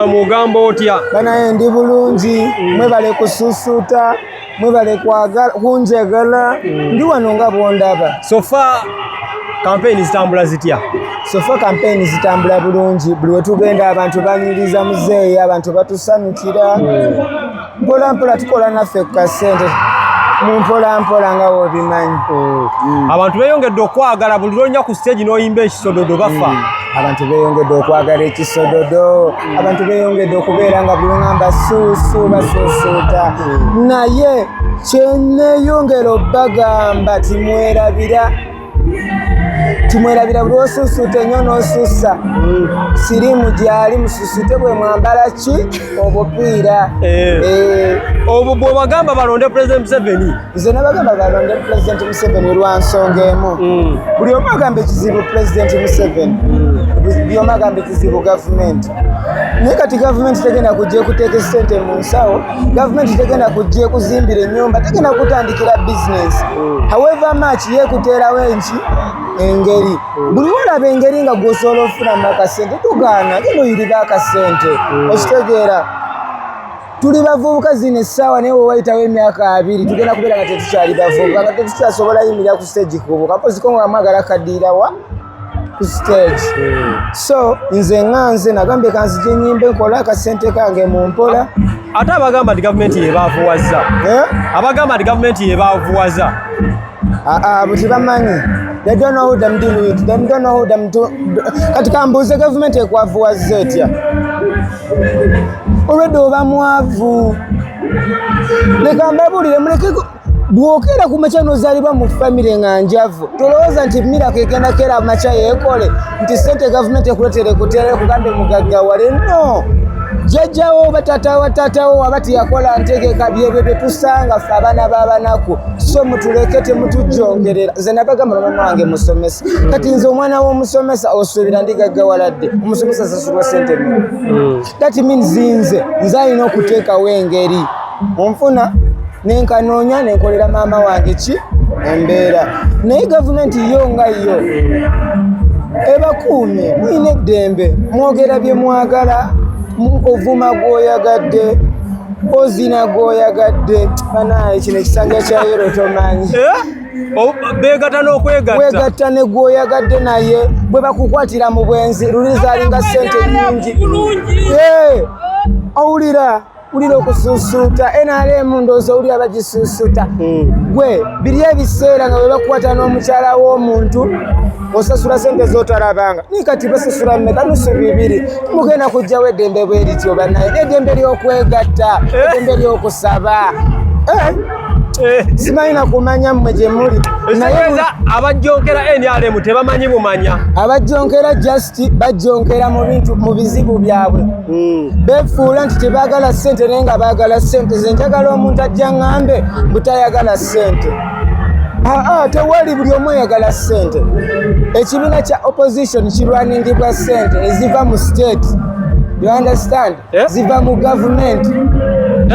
Mugamba otya? Banaye, ndi bulungi. Mwebale kususuuta, mwebale kunjagala. Ndi wano nga bwondaba. So far campaign zitambula zitya? So far campaign zitambula bulungi. Buli wetugenda abantu banyiriza muzeeyi, abantu batusanyukira. Mpola mpola tukola naffe ku kasente mu mpola mpola nga wobimanyi. Abantu beeyongedde okwagala. Buli lwonnya ku stage n'oyimba ekisododo bafa. Abantu beeyongedde okwagala ekisododo. Abantu beeyongedde okubeera nga buli ŋŋamba suusu basuusuuta, naye kyeneeyongera obbagamba, timwerabira, timwerabira, buli osuusuuta ennyo n'osuusa sirimu gyali. Mususuute bwe mwambala ki obupiira. Eh. Obwo bw'obagamba balonde President Museveni? Nze nabagamba balonde President Museveni lwa nsonga emu. Buli omu agamba ekizibu President Museveni, buli omu agamba ekizibu gavumenti, naye kati gavumenti tegenda kujja ekuteeka esente mu nsawo. Gavumenti tegenda kujja ekuzimbira ennyumba, tegenda kutandikira bizinesi. However much yekuteerawo enki engeri, buli wolaba engeri nga gwosobola ofunamu akasente, tugaana genda oyiriba akasente. Okitegeera, tuli bavubuka zino essaawa, naye wewayitawo emyaka 20 tugenda kubeera nga tetukyali bavubuka, nga tetukyasobola yimirira ku stage kubuka mpoziko nga mwagala kadiirawa ku stage. So nze nga nze nagambye kanzije nyimbe, nkole akasente kange mu mpola. Ate abagamba nti gavumenti yebaavuwaza? Eh? Abagamba nti gavumenti yebaavuwaza? Aa, buti bamanyi, they don't know who them deal with, them don't know who them do. Kati kambuuze, gavumenti ekwavuwazza etya? Olwedde oba mwavu. Leka mbabuulire, muleke bw'okeera ku makya n'ozaalibwa mu famire nga njavu, tolowooza nti miracle egenda keera makya yeekole nti sente gavumenti ekuleetera ekuteera ekugambe mugaggawale. No jjajjawo oba taatawo, taatawo waba teyakola ntegeka. Byebyo bye tusanga ffe abaana b'abanaku. So mutuleke, temutujjongerera. Nze nabagamba, mama wange musomesa. Kati nze omwana w'omusomesa osuubira ndigaggawaladde? Omusomesa asasulwa sente mmeka? That means nze alina okuteekawo engeri onfuna nenkanoonya nenkolera maama wange ki embeera. Naye gavumenti yo nga yo ebakuumye, mulina eddembe, mwogera bye mwagala, ovuma gwoyagadde, ozina gwoyagadde. Banaye, kino ekisanja kya yero tomanyi. Eh? Beegatta n'okwegatta. Wegatta ne gwoyagadde, naye bwe bakukwatira mu bwenzi luli zaalinga sente nyingi. Eh, owulira, wulira okusuusuuta NRM, ndowooza owulira bagisuusuuta. Gwe biri ebiseera nga bwe bakukwata n'omukyala w'omuntu osasula sente z'otalabanga, naye kati basasula mmeka? Nusu bibiri. Mugenda kugjawo eddembe bwe lityo? Banaye, eddembe ly'okwegatta, eddembe ly'okusaba. Eh, Eh, simanyi nakumanya mmwe gye muli, naye ekitegeeza abajjonkera NRM tebamanyi bumanya. Abajjonkera just bajjonkera mu bintu, mu bizibu byabwe. Befuula nti tebaagala ssente, naye nga baagala ssente. Ze njagala omuntu ajja ŋŋambe butayagala ssente. Aa, tewali, buli omu ayagala ssente. Ekibiina kya opposition kirwaningibwa ssente eziva mu state, you understand? Eh? Ziva mu gavumenti.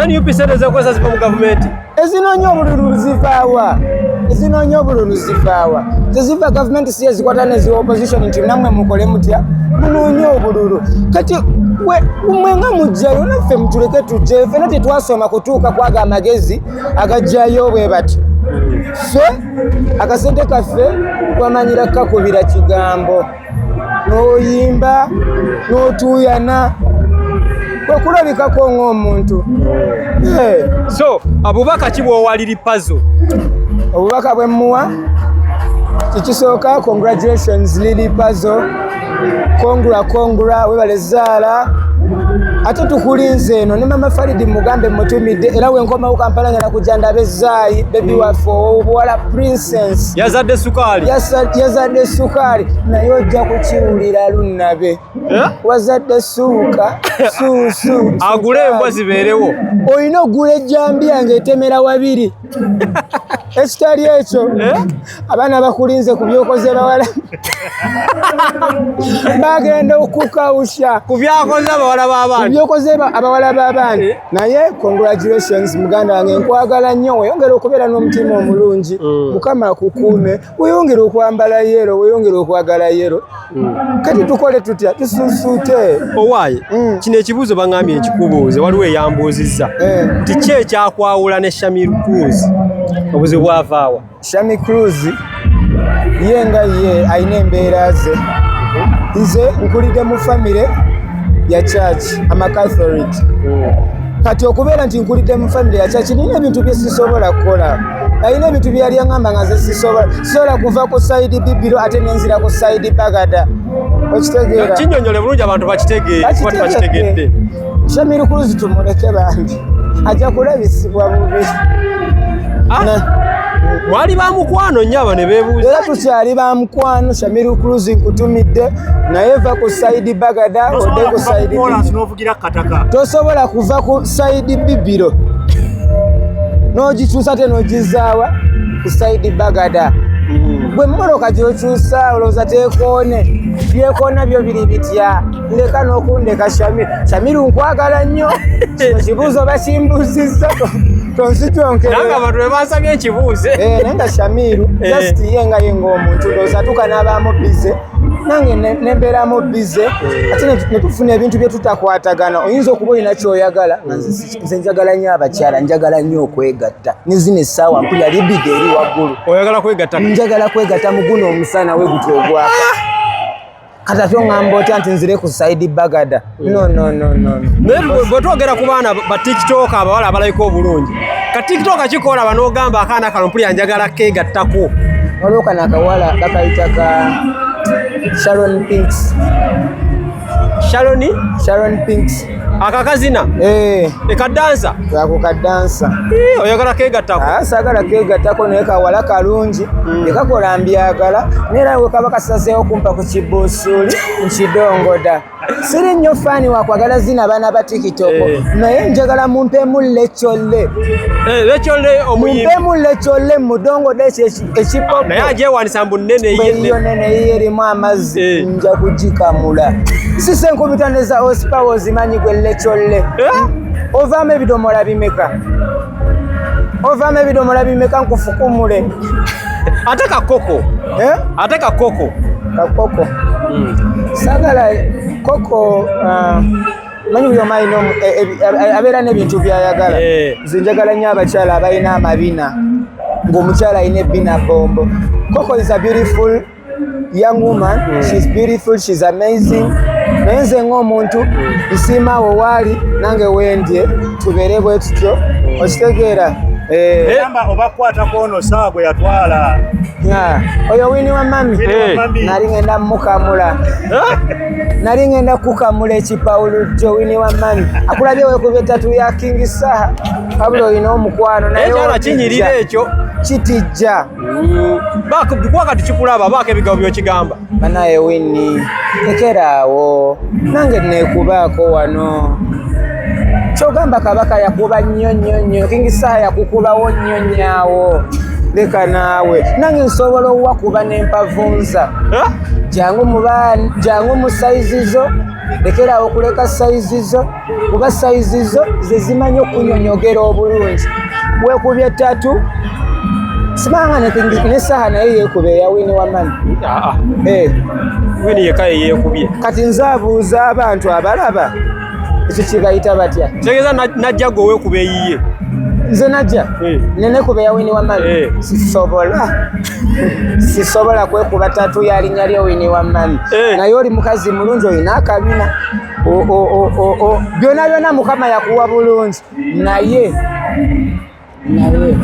NUP sente zekozesa ziva mu gavumenti? Ezinoonya obululu zivaawa? Ezinoonya obululu zivaawa? Teziva gavumenti? Si ezikwata neziwa opposition nti nammwe mukole mutya, munoonye obululu. Kati mwe nga mujjayo, naffe mutuleke tujjayo. Ffena tetwasoma kutuuka kwaga amagezi agajjayo bwe bati. Ffe akasente kaffe twamanyira kakubira kigambo, n'oyimba n'otuuyana kwekulabikako ng'omuntu. Eh. So abubaka ki bw'owa Lil Pazo? Obubaka bwe mmuwa, kikisooka, congratulations Lil Pazo, congra congra, webale zaala. Ate tukulinze eno ne mama Faridi, mugambe mutumidde. Era wenkomawo Kampala ngenda kujja ndabe zaayi baby waffe owobuwala, princess. Yazadde sukaali. Yazadde sukaali, naye ojja kukiwulira lunnabe. Eh? Wazadde suuka suusu. Agule embwa zibeerewo. Olina ogula ejjambiya ng'etemera wabiri. Ekitali ekyo, Eh? abaana bakulinze ku byokoze bawala, bagenda okukawusha. Ku byakoze abawala b'abaana. Byokoze abawala b'abaana. Eh? Naye congratulations, muganda wange, nkwagala nnyo. Weyongere okubeera n'omutima omulungi. Mukama akukuume. Weyongere okwambala yellow, weyongere okwagala yellow. Kati tukole tutya? Tususuute. Owaaye, kino ekibuuzo baŋŋambye nkikubuuze, waliwo eyambuuzizza nti ki ekyakwawula ne Shamir Cruz, obuzibu bwavaawa? Shami Cruz ye nga ye alina embeera ze. Nze nkulidde mu famire ya church, ama Catholic. Kati okubeera nti nkulidde mu famire ya church, nina ebintu bye sisobola kukola. Alina ebintu byeyali aŋŋamba nga nze sisobola. Sisobola kuva ku side Bibiro ate nenzira ku side Bagada, okitegeera? Kinyonyole bulungi abantu bakitegeere, kuba tebakitegedde. Shamir Cruz tumuleke bambi, ajja kulabisibwa bubi. Ah, mwali ba mukwano nnyo, abo ne beebuuza. Era tukyali ba mukwano. Shamir Cruz, nkutumidde, naye va ku side Bagada odde ku side Bibiro. N'ovugira kataka. Tosobola kuva ku side Bibiro n'ogikyusa ate n'ogizaawa ku side Bagada. Bwe mmotoka gy'okyusa olowooza teekoone? Byekoona byo biri bitya? Ndeka n'okundeka. Shamiru, Shamiru, nkwagala nnyo. Kino kibuuzo bakimbuuzizza, tonzityonkerera. Nange abantu be bansabye nkibuuze. Eh, naye nga Shamiru just ye nga ye ng'omuntu, ndowooza atuuka n'abaamu busy, nange nembeeramu busy, ate ne tufuna ebintu bye tutakwatagana. Oyinza okuba olina kyoyagala nga nze njagala nnyo abakyala, njagala nnyo okwegatta. Ne zino essaawa mpulira libido eri waggulu. Oyagala kwegatta? Njagala kwegatta mu guno omusana we gutyo ogwaka. Kati ate oŋŋamba otya nti nzire ku side Bagada? No, no, no, no, no. Naye bwe twogera ku baana ba TikTok, abawala abalabika obulungi, ka TikTok kikola n'ogamba akaana kano mpulira njagala keegattako? Waliwo kano akawala bakayita ka Sharon Pinks. Sharon? Sharon Pinks. Akakazina? Eh. Ekadansa? Ako kadansa. Oyagala keegattako? Ah, saagala keegattako, naye kawala kalungi, ekakola mbyagala. Naye we kaba kasazeewo kumpa ku kibuusuuli, nkidongoda. Siri nnyo fan wakwagala zina abaana ba TikTok, naye njagala mumpemu Lekyole. Lekyole omuyimbi? Mumpemu Lekyole, mudongoda ekyo ekipopo. Naye agyewanisa mbu nnene. Iyo nene, yiyo erimu amazzi. Nja kugikamula sise enkumi 5 za horsepower. Ozimanyi gwe Lekyole? Ovaamu ebidomola bimeka? Ovaamu ebidomola bimeka nkufukumule? Ate kakoko? Eh? Ate kakoko? Kakoko, sagala koko. Manyi buli omu alina abeera n'ebintu byayagala. Nze njagala nnyo abakyala abalina amabina, ng'omukyala alina ebbina bombo. Koko is a beautiful young woman. She's beautiful, she's amazing, naye nze ng'omuntu nsiima awo waali nange wendye tubeere bwe tutyo, okitegeera? Eh. Gamba obakwatako ono saawa gwe yatwala. Yeah. Oyo Wini wa Mami. Winnie wa Mami. Nali ngenda mukamula, nali ngenda kukamula ekipawulujjo. Wini wa Mami akulabye wekuba ettatu ya King Saha, wabula olina omukwano naye. Ekyala kinyirira ekyo. Kitijja. Kuba kati kikulaba, baako ebigambo byokigamba. Banaye Wini, tekeraawo nange nekubaako wano. Kyogamba kabaka yakuba nnyo nnyo nnyo, King Saha yakukubawo nnyo nnyawo. Leka naawe, nange nsobola owakuba n'empavunza. Jangu jangu mu size zo, lekerawo okuleka size zo, kuba size zo ze zimanyi okunyonyogera obulungi. Weekubye ettatu simanga ne Saha naye yeekuba eya Wini wa Mani. Eh. Wini yekka yeyeekubye. Kati nze abuuza abantu abalaba ekyo kibayita batya? Kitegeeza najja gwe weekuba eyiye. Nze najja nenekuba eya Wini wa Mami? Sisobola, sisobola kwekuba tattoo ya linnya lyo Wini wa Mami. Naye oli mukazi mulungi, olina akabina. Byonna byonna Mukama yakuwa bulungi, naye naye